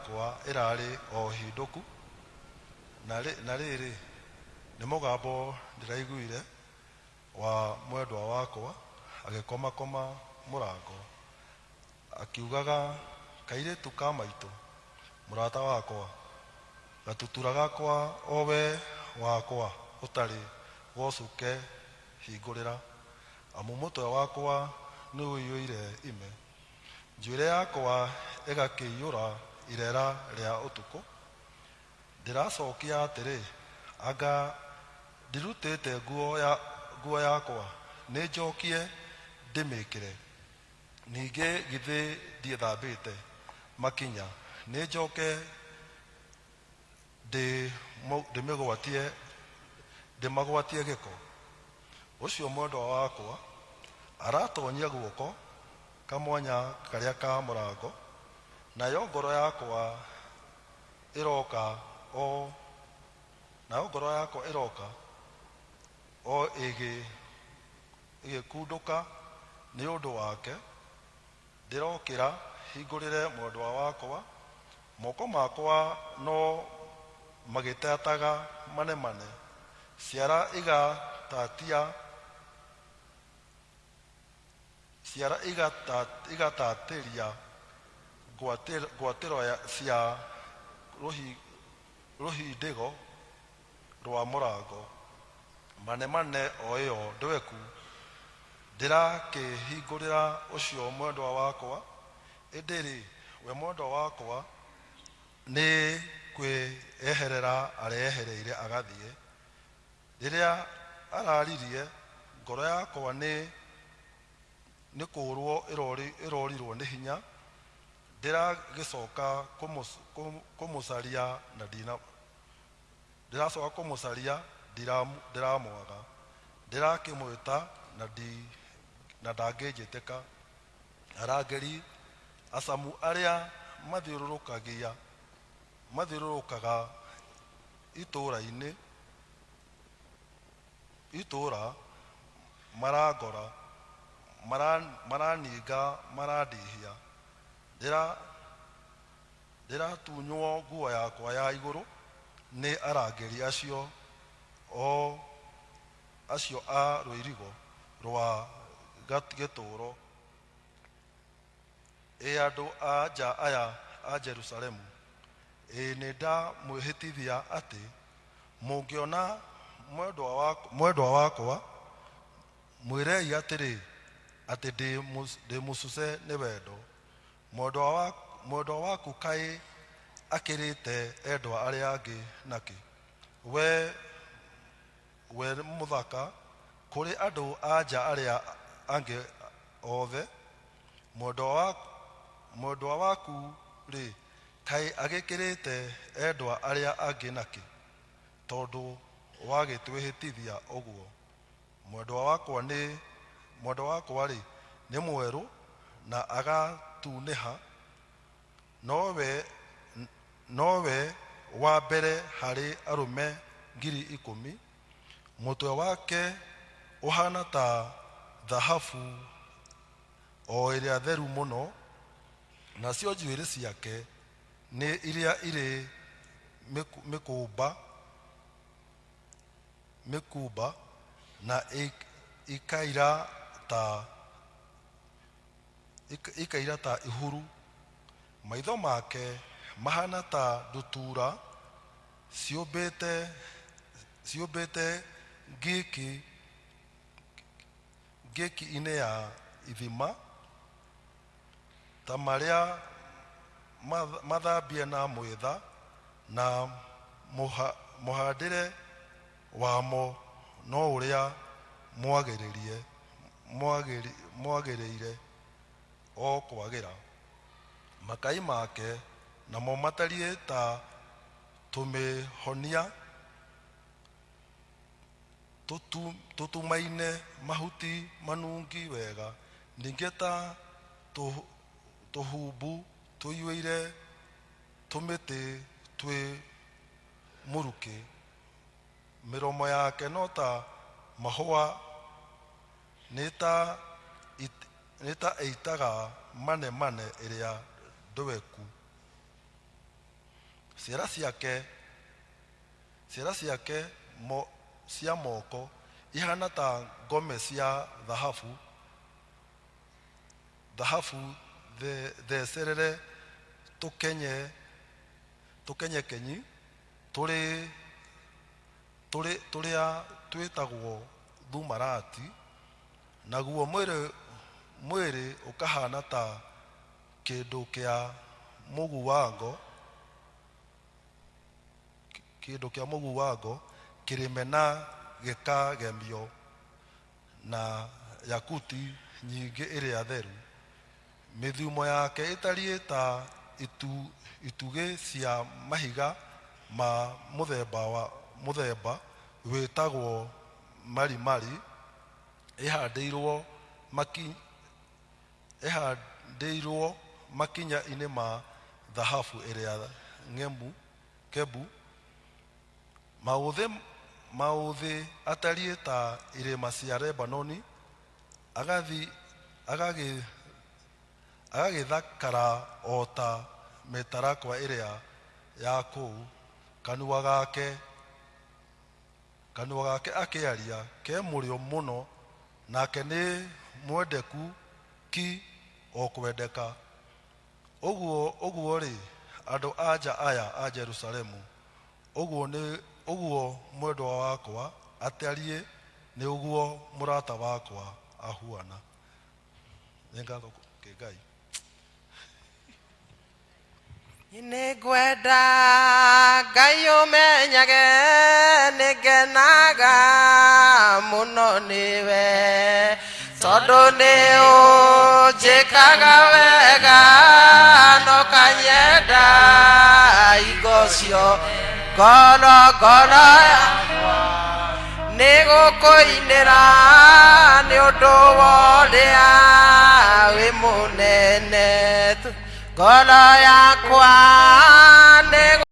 yakwa ĩrarĩ o hindũku, na rĩrĩ, nĩ mũgambo ndĩraiguire wa mwendwa wakwa agĩkomakoma mũrango, akiugaga, Kairĩtu ka maitũ, mũrata wakwa, gatutura gakwa o we wakwa ũtarĩ wocuke hingũrĩra, amu mũtwe wakwa nĩũiyũire ime. Njuĩrĩ yakwa ĩgakĩiyũra ireera rĩa ũtukũ. Ndĩracokia atĩrĩ, 'Anga ndirutĩte nguo yakwa, nĩnjokie ndĩmĩĩkĩre? Ningĩ githĩ ndiĩthambĩte makinya, nĩnjoke ndĩmagwatie gĩko? Ũcio mwendwa wakwa aratonyia guoko kamwanya karĩa ka mũrango, nayo ngoro yakwa ĩroka o nayo ngoro yakwa ĩroka o ĩgĩkundũka nĩ ũndũ wake. Ndĩrokĩra hingũrĩre mwendwa wakwa, moko makwa no magĩtataga manemane, ciara igatatia Ciara igatatĩria ngwatĩro cia rũhindĩgo rwa mũrango, manemane o ĩyo ndweku, ndĩrakĩhingũrĩra ũcio mwendwa wakwa, ĩndĩ-rĩ, we mwendwa wakwa nĩ kwĩeherera areehereire agathiĩ. Rĩrĩa araaririe, ngoro yakwa nĩ kũũrwo ĩrorirwo nĩ hinya, ndĩragĩcoka kũmũcaria na ndĩracoka kũmũcaria ndĩramwaga, ndĩrakĩmwĩta na ndangĩnjĩtĩka. Arangĩri acamu arĩa mathiũrũrũkaga itũũra-inĩ, itũũra marangora, maraninga marandihia. Ndĩratunywo nguo yakwa ya igũrũ nĩ arangĩri acio, o acio a rũirigo rwa gĩtũũro. Ĩ andũ a nja aya a Jerusalemu, ĩĩ nĩndamwĩhĩtithia atĩ, mũngĩona mwendwa wakwa, mwĩrei atĩrĩ, atĩ ndĩ mũcuce nĩ wendo. Mwendwa waku kaĩ akĩrĩte endwa arĩa angĩ nakĩ, we mũthaka kũrĩ andũ a nja arĩa angĩ othe? Mwendwa waku-rĩ, kaĩ agĩkĩrĩte endwa arĩa angĩ nakĩ, tondũ wagĩtwĩhĩtithia ũguo? Mwendwa wakwa-rĩ, nĩ mwerũ na agatunĩha, nowe wa mbere harĩ arũme 10,000, mũtwe wake ũhaana ta thahabu o ĩrĩa theru mũno, nacio njuĩrĩ ciake nĩ iria irĩ mĩkumba na ikaira ta ihuru. Maitho make mahana ta ndutura ciũmbĩte ngĩki-inĩ ya ithima, ta marĩa mathambie na mwĩtha, na mũhandĩre wamo no ũrĩa mwagĩrĩire o kwagĩra. Makai make namo matariĩ ta tũmĩhonia tũtumaine mahuti manungi wega, ningĩ ta tũhumbu tũiyũire tũmĩtĩ twĩ mũrukĩ. Mĩromo yake no ta mahũa, nĩ ta ĩitaga manemane ĩrĩa ndweku. Ciara ciake ciara ciake mo, cia moko ihana ta ngome cia thahabu thahabu thecerere tũkenye tũkenyekenyi tũrĩ tũrĩ tũrĩa twĩtagwo thumarati, naguo mwĩrĩ mwĩrĩ ũkahana ta kĩndũ kĩa mũguango kĩndũ kĩa mũguango kĩrĩme na gĩkagemio na yakuti nyingĩ ĩrĩa theru. Mĩthumo yake ĩtariĩ ta itu, itugĩ cia mahiga ma mũthemba wa mũthemba wĩtagwo marimari ĩhandĩirwo maki, ĩhandĩirwo makinya-inĩ ma thahabu ĩrĩa ng'emu kebu. Maũthĩ maũthĩ atariĩ ta irĩma cia Lebanoni, agathi agagĩ agagĩthakara o ta mĩtarakwa ĩrĩa ya kũu. Kanua gake kanua gake akĩaria ke mũrĩo mũno, nake nĩ mwendeku ki o kwendeka. Ũguo ũguo-rĩ, andũ a nja aya a Jerusalemu, ũguo nĩ ũguo mwendwa wakwa atariĩ, nĩ ũguo mũrata wakwa ahuana. Nĩ ngatho kĩ Ngai. Nĩngwenda Ngai ũmenyage nĩngenaga mũno nĩwe tondũ nĩ ũnjĩkaga wega no kanyenda igo cio ngoro ngoro nĩ gũkũinĩra nĩ ũndũ wa ũrĩa wĩ mũnene ngoro yakwa.